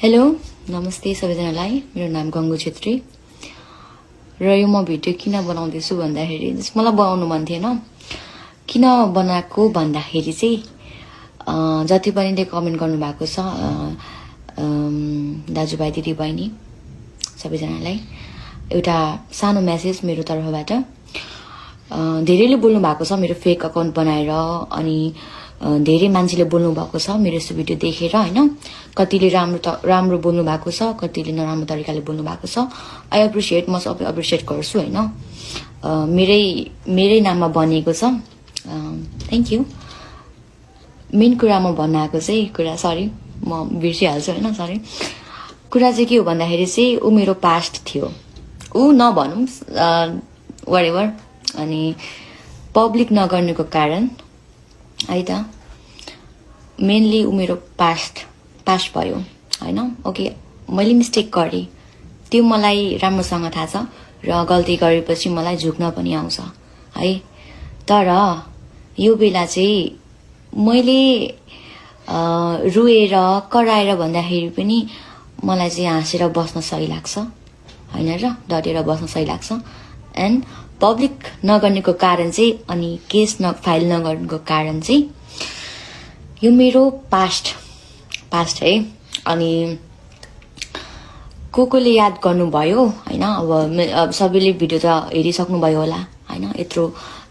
hello नमस्ते सबैजनालाई मेरो नाम गंगु छेत्री र यो म भिडियो किन बनाउँदैछु भन्दाखेरि मलाई बनाउनु मन थिएन किन बनाएको भन्दाखेरि चाहिँ जति पनि कमेन्ट गर्नु भएको छ दाजुभाइ दिदी बहिनी सबैजनालाई एउटा सानो मेसेज मेरो तर्फबाट धेरैले बोल्नु भएको छ मेरो फेक अकाउन्ट बनाएर अनि धेरै मान्छेले बोल्नु भएको छ मेरो यस्तो भिडियो देखेर हैन कतिले राम्रो बोल्नु भएको छ कतिले नराम्रो तरिकाले बोल्नु भएको छ आई एप्रिशिएट म सबै एप्रिशिएट गर्छु हैन मेरै नाममा बनिएको छ थ्यांक यू मेन कुरा म भन्न आएको चाहिँ कुरा सरी म बिर्सिहाल्छु हैन सरी कुरा चाहिँ के हो भन्दाखेरि चाहिँ उ मेरो पास्ट थियो उ नभनौं व्हाटएभर अनि पब्लिक नगर्नुको कारण है त मेनली उ मेरो पास्ट भयो हैन ओके मैले मिस्टेक गरे त्यो मलाई राम्रोसँग थाहा छ र गल्ती गरेपछि मलाई झुक्न पनि आउँछ है तर यो बेला चाहिँ मैले रुएर कराएर भन्दाखेरि पनि मलाई चाहिँ हाँसेर बस्न सही लाग्छ हैन र डटेर बस्न सही लाग्छ एन्ड पब्लिक नगर्नेको कारण चाहिँ अनि केस फाइल नगर्नुको कारण चाहिँ यो मेरो पास्ट है अनि कोले याद गर्नुभयो हैन अब सबैले भिडियो त हेरिसक्नु भयो होला हैन यत्रो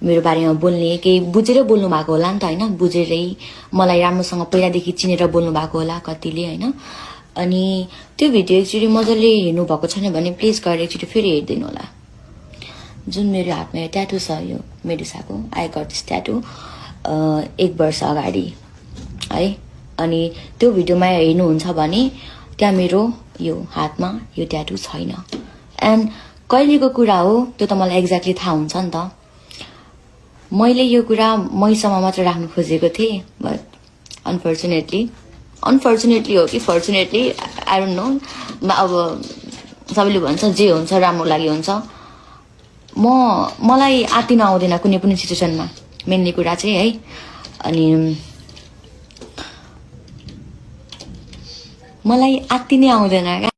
मेरो बारेमा बोल्ने केही बुझेर बोल्नु भएको होला नि त हैन बुझेरै मलाई राम्रोसँग पहिलादेखि चिनेर बोल्नु भएको होला कतिले हैन अनि त्यो भिडियो एकचोटि मजाले हेर्नु भएको छैन भने प्लिज गएर एकचोटि फेरि हेर्दिनु होला जुन मेरो हातमा ट्याटु छ यो मेडुसाको आई गट दिस ट्याटु 1 वर्ष अगाडि है अनि त्यो भिडियोमा हेर्नुहुन्छ भने त्यहाँ मेरो यो हातमा यो ट्याटु छैन एन्ड कहिलेको कुरा हो त्यो त मलाई एक्ज्याक्टली थाहा हुन्छ नि त मैले यो कुरा मैसम्म मात्र राख्नु खोजेको थिएँ बट अनफर्चुनेटली हो कि फर्चुनेटली आई डोन्ट नो अब सबैले भन्छ जे हुन्छ राम्रो लागि हुन्छ मलाई आत्तिन आउँदैन कुनै पनि सिचुएसनमा मेनली कुरा चाहिँ है अनि मलाई आत्तिनै आउँदैन